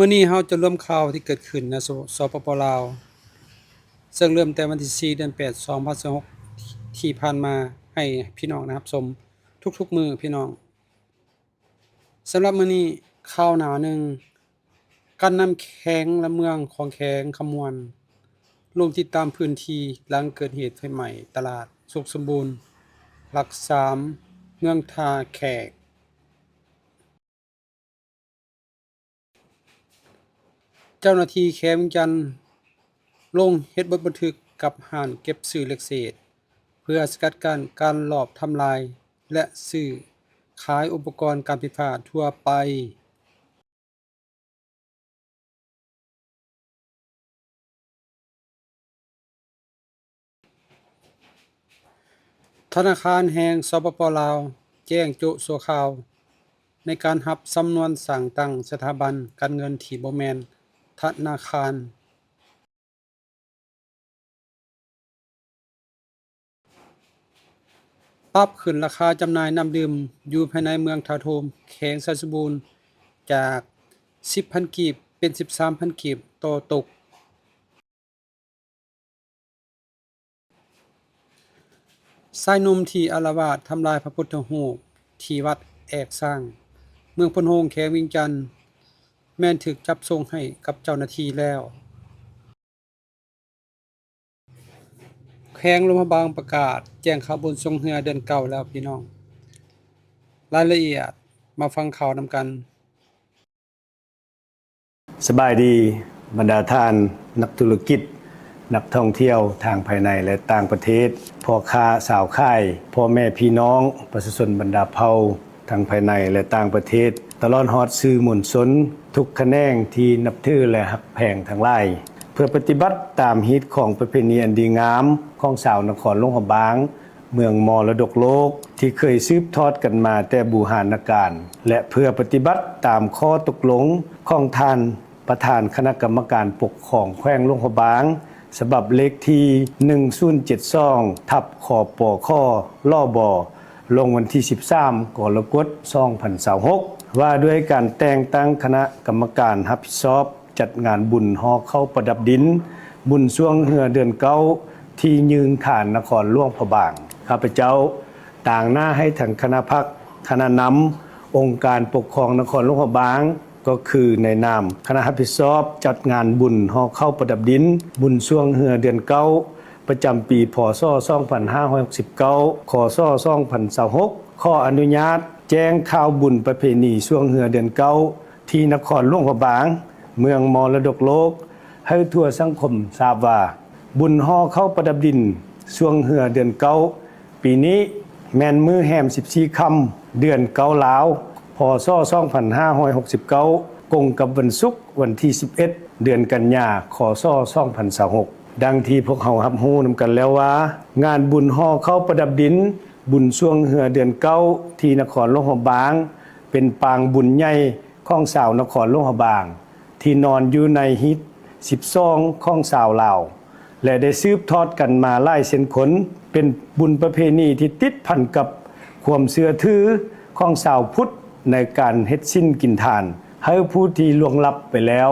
ມື້ນີ້ເຮົາຈະລວມຂ່າວທີ່ເກີດຂຶ້ນໃນ ສ-, ສປປ ລາວ ເຊິ່ງເລີ່ມແຕ່ວັນທີສີ່ ເດືອນແປດ ສອງພັນຊາວຫົກ ທີ່ຜ່ານມາ ໃຫ້ພີ່ນ້ອງໄດ້ຮັບຊົມທຸກໆມື້ພີ່ນ້ອງ. ສຳລັບມື້ນີ້ ຂ່າວໜ້າໜຶ່ງ, ການນຳແຂວງ ແລະ ເມືອງຂອງແຂວງຄຳມ່ວນ ລົງຕິດຕາມພື້ນທີ່ຫຼັງເກີດເຫດໄຟໄໝ້ຕະຫຼາດສຸກສົມບູນ ຫຼັກສາມ ເມືອງທ່າແຂກ. ເຈົ້າໜ້າທີ່ແຂວງວຽງຈັນ ລົງເຮັດບົດບັນທຶກກັບຮ້ານເກັບຊື້ເຫຼັກເສດ ເພື່ອສະກັດກັ້ນການລອບທຳລາຍ ແລະ ຊື້ຂາຍອຸປະກອນການໄຟຟ້າທົ່ວໄປ. ທະນາຄານແຫ່ງ ສປປ ລາວ ແຈ້ງໂຈະຊົ່ວຄາວ ໃນການຮັບສຳນວນສ້າງຕັ້ງສະຖາບັນການເງິນທີ່ບໍ່ແມ່ນທະນາຄານ. ປັບຂຶ້ນລາຄາຈຳໜ່າຍນ້ຳດື່ມຢູ່ພາຍໃນເມືອງທ່າໂທມ ແຂວງໄຊສົມບູນ ຈາກສິບພັນກີບ ເປັນສິບສາມພັນກີບຕໍ່ຕຸກ. ຊາຍໜຸ່ມທີ່ອາລະວາດທຳລາຍພະພຸດທະຮູບທີ່ວັດແອກຊ້າງ ເມືອງໂພນໂຮງ ແຂວງວຽງຈັນ ແມ່ນຖືກຈັບສົ່ງໃຫ້ກັບເຈົ້າໜ້າທີ່ແລ້ວ. ແຂວງຫຼວງພະບາງປະກາດແຈ້ງຂ່າວບຸນຊ່ວງເຮືອເດືອນເກົ້າແລ້ວພີ່ນ້ອງ. ລາຍລະອຽດມາຟັງຂ່າວນຳກັນ. ສະບາຍດີ ບັນດາທ່ານນັກທຸລະກິດ, ນັກທ່ອງທ່ຽວທາງພາຍໃນ ແລະ ຕ່າງປະເທດ, ພໍ່ຄ້າຊາວຂາຍ, ພໍ່ແມ່ພີ່ນ້ອງ, ປະຊາຊົນບັນດາເຜົ່າ ທັງພາຍໃນ ແລະ ຕ່າງປະເທດ, ຕະຫຼອດຮອດສື່ມວນຊົນທຸກຂະແໜງທີ່ນັບຖື ແລະ ຮັກແພງທັງຫຼາຍ, ເພື່ອປະຕິບັດຕາມຮີດຄອງປະເພນີອັນດີງາມຂອງຊາວນະຄອນຫຼວງພະບາງ, ເມືອງມໍລະດົກໂລກ ທີ່ເຄີຍສືບທອດກັນມາແຕ່ບູຮານນະການ ແລະ ເພື່ອປະຕິບັດຕາມຂໍ້ຕົກລົງຂອງທ່ານປະທານຄະນະກຳມະການປົກຄອງແຂວງຫຼວງພະບາງ ສະບັບເລກທີໜຶ່ງສູນເຈັດສອງ ທັບ ຄປຂ ລບ ລົງວັນທີສິບສາມ ກໍລະກົດ ສອງພັນຊາວຫົກ ວ່າດ້ວຍການແຕ່ງຕັ້ງຄະນະກຳມະການຮັບຜິດຊອບຈັດງານບຸນຫໍເຂົ້າປະດັບດິນ ບຸນຊ່ວງເຮືອເດືອນເກົ້າ ທີ່ຍືນຖານນະຄອນຫຼວງພະບາງ. ຂ້າພະເຈົ້າຕາງໜ້າໃຫ້ທັງຄະນະພັກ, ຄະນະນຳ, ອົງການປົກຄອງນະຄອນຫຼວງພະບາງ ກໍຄືໃນນາມຄະນະຮັບຜິດຊອບຈັດງານບຸນຫໍເຂົ້າປະດັບດິນ ບຸນຊ່ວງເຮືອເດືອນເກົ້າ ປະຈຳປີ ພ.ສ. ສອງພັນຫ້າຮ້ອຍຫົກສິບເກົ້າ ຄ.ສ. ສອງພັນຊາວຫົກ ຂໍອະນຸຍາດແຈ້ງຂ່າວບຸນປະເພນີຊ່ວງເຮືອເດືອນເກົ້າ ທີ່ນະຄອນຫຼວງພະບາງ ເມືອງມໍລະດົກໂລກ ໃຫ້ທົ່ວສັງຄົມຊາບວ່າ ບຸນຫໍເຂົ້າປະດັບດິນຊ່ວງເຮືອເດືອນເກົ້າ ປີນີ້ແມ່ນມື້ແຮມສິບສີ່ຄ່ຳ ເດືອນເກົ້າລາວ ພ.ສ. ສອງພັນຫ້າຮ້ອຍຫົກສິບເກົ້າ ກົງກັບວັນສຸກ ວັນທີສິບເອັດ ເດືອນກັນຍາ ຄ.ສ. ສອງພັນຊາວຫົກ ດັ່ງທີ່ພວກເຮົາຮັບຮູ້ນຳກັນແລ້ວວ່າ ງານບຸນຫໍເຂົ້າປະດັບດິນ ບຸນຊ່ວງເຮືອເດືອນເກົ້າ ທີ່ນະຄອນຫຼວງພະບາງ ເປັນປາງບຸນໃຫຍ່ຂອງຊາວນະຄອນຫຼວງພະບາງ ທີ່ນອນຢູ່ໃນຮີດສິບສອງຂອງຊາວລາວ ແລະ ໄດ້ສືບທອດກັນມາຫຼາຍເຊັ່ນຄົນ ເປັນບຸນປະເພນີທີ່ຕິດພັນກັບຄວາມເຊື່ອຖືຂອງຊາວພຸດໃນການເຮັດສິນກິນທານໃຫ້ຜູ້ທີ່ລ່ວງລັບໄປແລ້ວ,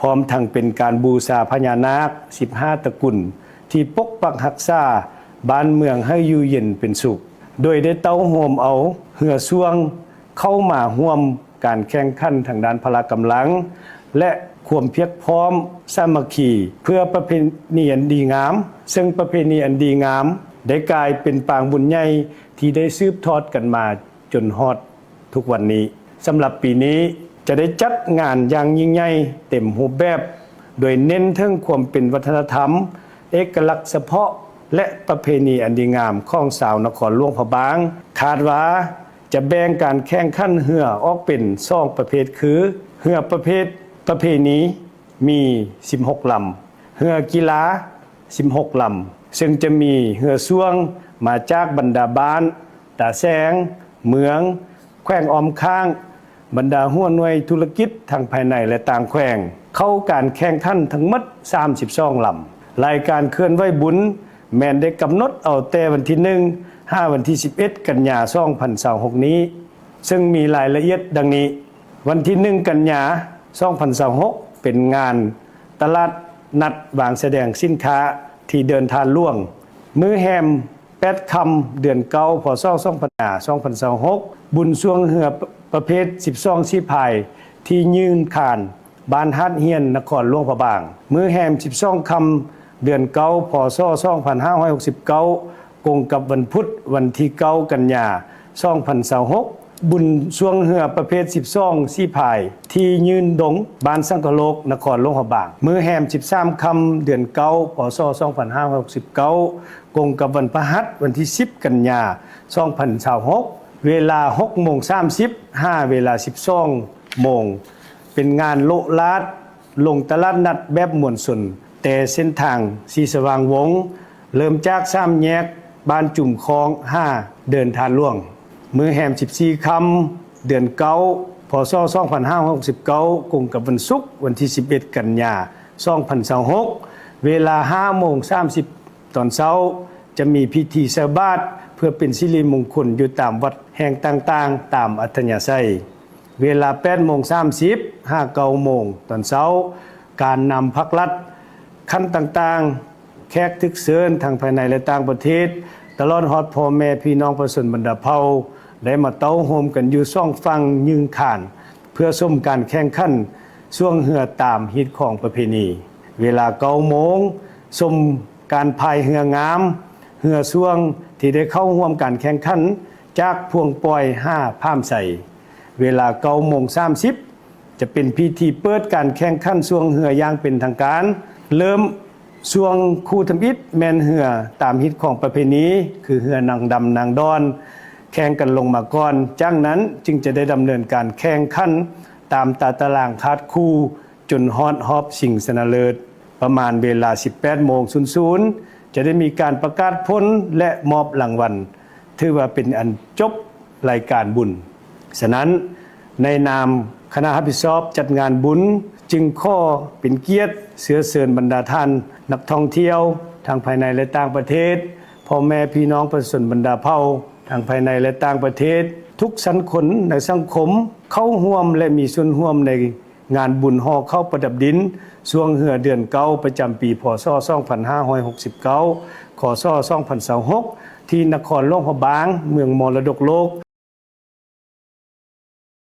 ພ້ອມທັງເປັນການບູຊາພະຍານາກສິບຫ້າຕະກຸນທີ່ປົກປັກຮັກສາບ້ານເມືອງໃຫ້ຢູ່ເຢັນເປັນສຸກ, ໂດຍໄດ້ເຕົ້າໂຮມເອົາເຮືອຊ່ວງເຂົ້າມາຮ່ວມ ການແຂ່ງຂັນທາງດ້ານພະລະກຳລັງ ແລະ ຄວາມພຽກພ້ອມສາມັກຄີ ເພື່ອປະເພນີອັນດີງາມ, ເຊິ່ງປະເພນີອັນດີງາມໄດ້ກາຍເປັນປາງບຸນໃຫຍ່ທີ່ໄດ້ສືບທອດກັນມາຈົນຮອດທຸກວັນນີ້. ສຳລັບປີນີ້ຈະໄດ້ຈັດງານຢ່າງຍິ່ງໃຫຍ່ເຕັມຮູບແບບ, ໂດຍເນັ້ນເຖິງຄວາມເປັນວັດທະນະທຳເອກະລັກສະເພາະ ແລະ ປະເພນີອັນດີງາມຂອງຊາວນະຄອນຫຼວງພະບາງ. ຄາດວ່າ ຈະແບ່ງການແຂ່ງຂັນເຮືອອອກເປັນສອງປະເພດຄື ເຮືອປະເພດປະເພນີມີສິບຫົກລຳ, ເຮືອກິລາສິບຫົກລຳ, ເຊິ່ງຈະມີເຮືອຊ່ວງມາຈາກບັນດາບ້ານ, ຕາແສງ, ເມືອງ, ແຂວງອ້ອມຂ້າງ, ບັນດາຫົວໜ່ວຍທຸລະກິດທັງພາຍໃນ ແລະ ຕ່າງແຂວງ ເຂົ້າການແຂ່ງຂັນທັງໝົດສາມສິບສອງລຳ. ລາຍການເຄື່ອນໄຫວບຸນ ແມ່ນໄດ້ກຳນົດເອົາແຕ່ວັນທີໜຶ່ງ ຫາວັນທີສິບເອັດ ກັນຍາ ສອງພັນຊາວຫົກນີ້, ເຊິ່ງມີລາຍລະອຽດດັ່ງນີ້, ວັນທີໜຶ່ງ ກັນຍາ ສອງພັນຊາວຫົກ ເປັນງານຕະຫຼາດນັດວາງສະແດງສິນຄ້າທີ່ເດີ່ນທາດຫຼວງ. ມື້ແຮມແປດຄ່ຳ ເດືອນເກົ້າ ພ.ສ. ສອງພັນຊາວຫົກ ບຸນຊ່ວງເຮືອປະເພດສິບສອງສີພາຍທີ່ຍື່ນຄານ ບ້ານຫາດຮຽນ ນະຄອນຫຼວງພະບາງ. ມື້ແຮມສິບສອງຄ່ຳ ເດືອນເກົ້າ ພ.ສ. ສອງພັນຫ້າຮ້ອຍຫົກສິບເກົ້າ ກົງກັບວັນພຸດ ວັນທີເກົ້າ ກັນຍາ ສອງພັນຊາວຫົກ ບຸນຊ່ວງເຮືອປະເພດສິບສອງສີພາຍທີ່ຍື່ນດົງ ບ້ານສັງຄະໂລກ ນະຄອນຫຼວງພະບາງ. ມື້ແຮມສິບສາມຄ່ຳ ເດືອນເກົ້າ ພ.ສ. ສອງພັນຫ້າຮ້ອຍຫົກສິບເກົ້າ ກົງກັບວັນພະຫັດ ວັນທີສິບ ກັນຍາ ສອງພັນຊາວຫົກ ເວລາຫົກໂມງສາມສິບ ຫາເວລາສິບສອງໂມງ ເປັນງານໂລະລາດລົງຕະຫຼາດນັດແບບມວນຊົນ ແຕ່ເສັ້ນທາງສີສະຫວ່າງວົງ ເລີ່ມຈາກສາມແຍກບ້ານຈຸມຄ້ອງ ຫາເດີ່ນທາດຫຼວງ. ມື້ແຮມສິບສີ່ຄ່ຳ ເດືອນເກົ້າ ພ.ສ. ສອງພັນຫ້າຮ້ອຍຫົກສິບເກົ້າ ກົງກັບວັນສຸກ ວັນທີສິບເອັດ ກັນຍາ ສອງພັນຊາວຫົກ ເວລາຫ້າໂມງສາມສິບຕອນເຊົ້າ ຈະມີພິທີໃສ່ບາດເພື່ອເປັນສິລິມົງຄົນຢູ່ຕາມວັດແຫ່ງຕ່າງໆ ຕາມອັດທະຍາໄສ. ເວລາແປດໂມງສາມສິບ ຫາເກົ້າໂມງຕອນເຊົ້າ ການນຳພັກລັດຂັ້ນຕ່າງໆ, ແຂກຖືກເຊີນທັງພາຍໃນ ແລະ ຕ່າງປະເທດ, ຕະຫຼອດຮອດພໍ່ແມ່ພີ່ນ້ອງປະຊາຊົນບັນດາເຜົ່າ ໄດ້ມາເຕົ້າໂຮມກັນຢູ່ສອງຝັ່ງຍື່ນຄານ ເພື່ອຊົມການແຂ່ງຂັນຊ່ວງເຮືອຕາມຮີດຄອງປະເພນີ. ເວລາເກົ້າໂມງ ຊົມການພາຍເຮືອງາມ, ເຮືອຊ່ວງທີ່ໄດ້ເຂົ້າຮ່ວມການແຂ່ງຂັນຈາກພວງປ່ອຍຫາຜາມໄຊ. ເວລາເກົ້າໂມງສາມສິບ ຈະເປັນພິທີເປີດການແຂ່ງຂັນຊ່ວງເຮືອຢ່າງເປັນທາງການ. ເລີ່ມຊ່ວງຄູ່ທຳອິດແມ່ນເຮືອຕາມຮີດຄອງປະເພນີ ຄືເຮືອນາງດຳນາງດອນ ແຂ່ງກັນລົງມາກ່ອນ, ຈາກນັ້ນຈຶ່ງຈະໄດ້ດຳເນີນການແຂ່ງຂັນຕາມຕາຕະລາງຄາດຄູ່ ຈົນຮອດຮອບຊິງຊະນະເລີດ. ປະມານເວລາສິບແປດໂມງສູນສູນ ຈະໄດ້ມີການປະກາດຜົນ ແລະ ມອບລາງວັນ, ຖືວ່າເປັນອັນຈົບລາຍການບຸນ. ສະນັ້ນ, ໃນນາມຄະນະຮັບຜິດຊອບຈັດງານບຸນ ຈຶ່ງຂໍເປັນກຽດເຊື້ອເຊີນບັນດາທ່ານນັກທ່ອງທ່ຽວ ທັງພາຍໃນ ແລະ ຕ່າງປະເທດ, ພໍ່ແມ່ພີ່ນ້ອງປະຊາຊົນບັນດາເຜົ່າ ທັງພາຍໃນ ແລະ ຕ່າງປະເທດ, ທຸກຊັ້ນຄົນໃນສັງຄົມ ເຂົ້າຮ່ວມ ແລະ ມີສ່ວນຮ່ວມໃນ ງານບຸນຫໍ່ເຂົ້າປະດັບດິນຊ່ວງເຮືອເດືອນເກົ້າ ປະຈຳປີ ພ.ສ. ສອງພັນຫ້າຮ້ອຍຫົກສິບເກົ້າ ຄ.ສ. ສອງພັນຊາວຫົກ ທີ່ນະຄອນຫຼວງພະບາງ ເມືອງມໍລະດົກໂລກ